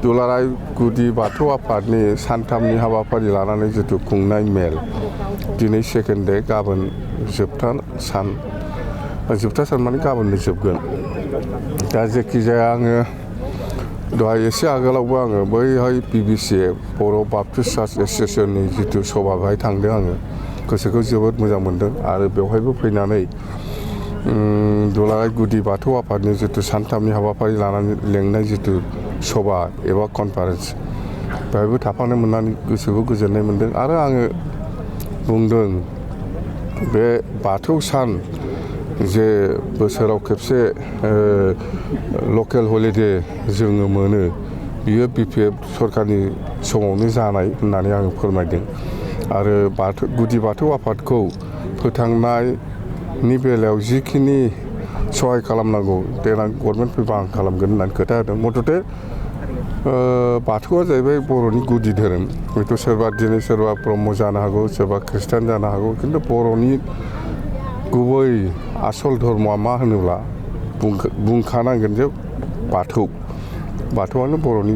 दुलाराय गुदि बाथौ आफादनि सानथामनि हाबाफारि लानानै जिथु खुंनाय मेल दिनै सेकेन्ड डे गाबोन जोबथा सान माने गाबोननो जोबगोन दा जेखिजाया आङो दहाय एसे आगोलावबो आङो बैहाय PBCA बर' बाप्टिस्ट चार्च एस'सिएशननि जिथु सभा बेहाय थांदों आङो गोसोखौ जोबोद मोजां मोनदों आरो बेवहायबो फैनानै दुलाराय गुदि बाथौ आफादनि जिथु सानथामनि हाबाफारि लानानै लेंनाय जिथु सभा एबा कनफारेन्स बेवहायबो थाफानो मोननानै गोसोखौ गोजोननाय मोनदों आरो आङो बुंदों बे बाथौ सान जे बोसोराव खेबसे लकेल हलिडे जोङो मोनो बियो BPF सरकारनि समावनो जानाय होननानै आङो फोरमायदों आरो गुदि बाथौ आफादखौ फोथांनायनि बेलायाव जिखिनि सहाय खालामनांगौ देनां गभर्नमेन्ट फैबा आं खालामगोन होननानै खोथा होदों मथथे बाथौआ जाहैबाय बर'नि गुदि धोरोम हयथ' सोरबा दिनै सोरबा ब्रह्म जानो हागौ सोरबा ख्रिस्टान जानो हागौ खिन्थु बर'नि गुबै आसल धर्मआ मा होनोब्ला बुंखानांगोन जे बाथौआनो बर'नि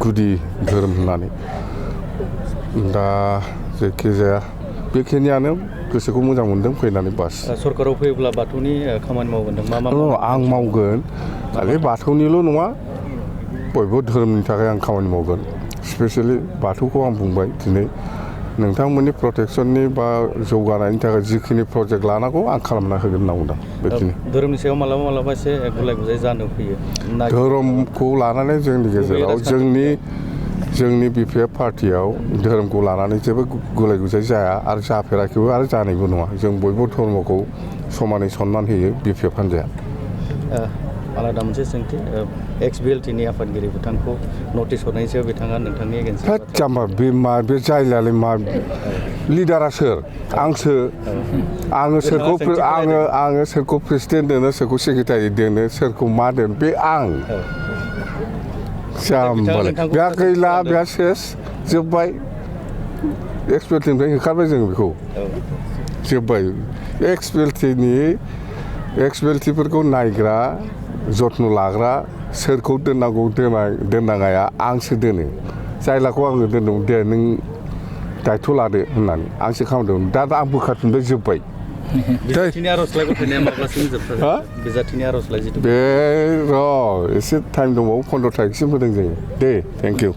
गुदि धोरोम होननानै दा जेखिजाया बेखिनियानो गोसोखौ मोजां मोनदों फैनानै बास सरकाराव फैयोब्ला बाथौनि खामानि मावगोन मा आं मावगोन खालि बाथौनिल' नङा बयबो धोरोमनि थाखाय आं खामानि मावगोन स्पेसियेलि बाथौखौ आं बुंबाय दिनै नोंथांमोननि प्रटेक्सननि बा जौगानायनि थाखाय जिखिनि प्रजेक्ट लानांगौ आं खालामना होगोन होनना बुंदों बेखिनि धोरोमनि सायाव मालाबा एसे गुलाय गुजाय जानो फैयो धोरोमखौ लानानै जोंनि गेजेराव जोंनि BPF पार्टियाव धोरोमखौ लानानै जेबो गुलाय गुजाय जाया आरो जाफेराखैबो आरो जानायबो नङा जों बयबो धर्मखौ समानै सनमान होयो BPF हान्जाया आलादा मोनसे सोंथि XBLTनि आफादगिरि बिथांखौ नटिस हरनायनि सायाव बिथाङा नोंथांनि एगेन्स्ट जाम्बा बे जायलायालाय मा लिडारा सोर आंसो आङो सोरखौ प्रेसिडेन्ट दोनो सोरखौ सेक्रेटारि दोनो सोरखौ मा दोनो बे आं जाम्बालाय बेहा गैला बेहा सेस जोब्बाय XBLTनिफ्राय होखारबाय जों बेखौ जोब्बाय XBLTफोरखौ नायग्रा जत्न लाग्रा सोरखौ दोननांगौ दोननाङाया आंसो दोनो जायलाखौ आङो दोनदोंमोन दे नों दायथ' लादो होननानै आंसो खालामदोंमोन दा आं बोखारफिनबाय जोब्बाय बे एसे टाइम दंबावो 15 तारिखसिम होदों जोङो दे थेंक इउ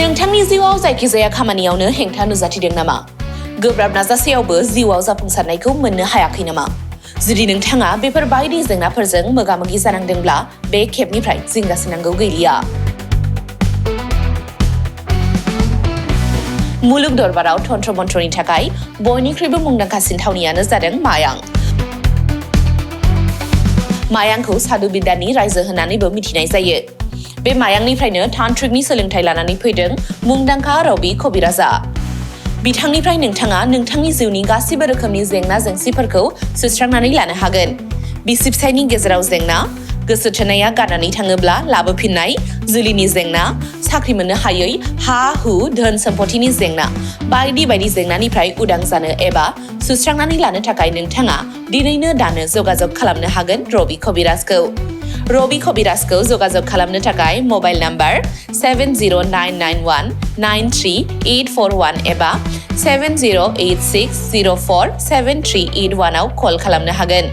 नोंथांनि जिउआव जायखिजाया खामानियावनो हेंथा नुजाथिदों नामा? गोब्राब नाजासेयावबो जिउआव जाफुंसारनायखौ मोननो हायाखै नामा? जुदि नोंथाङा बेफोर बायदि जेंनाफोरजों मोगा-मोगि जानांदोंब्ला बे खेबनिफ्राय जिंगासिनांगौ गैलिया। मुलुग दरबाराव तन्त्र मन्त्रनि थाखाय बयनिख्रुइबो मुंदांखासिन थावनियानो जादों मायां। मायांखौ साधु बिद्यानि रायजो होननानैबो मिथिनाय जायो। बे मायांनिफ्रायनो तान्त्रिकनि सोलोंथाइ लानानै फैदों मुंदांखा रबि कबिराजा। बिथांनिफ्राय नोंथाङा नोंथांनि जिउनि गासिबो रोखोमनि जेंना जेंसिफोरखौ सुस्रांनानै लानो हागोन। बिसि फिसायनि गेजेराव जेंना, गोसो थोनाया गारनानै थाङोब्ला लाबोफिननाय, जुलिनि जेंना, साख्रि मोननो हायै, हा-हु, धोन सम्पथिनि जेंना, बायदि बायदि जेंनानिफ्राय उदां जानो एबा सुस्रांनानै लानो थाखाय नोंथाङा दिनैनो दानो जगाजग खालामनो हागोन रबि कबिराजखौ। रबि कबिराजखौ जगाजग खालामनो थाखाय मबाइल नाम्बार 7099193841 एबा 7086047381 आव कल खालामनो हागोन।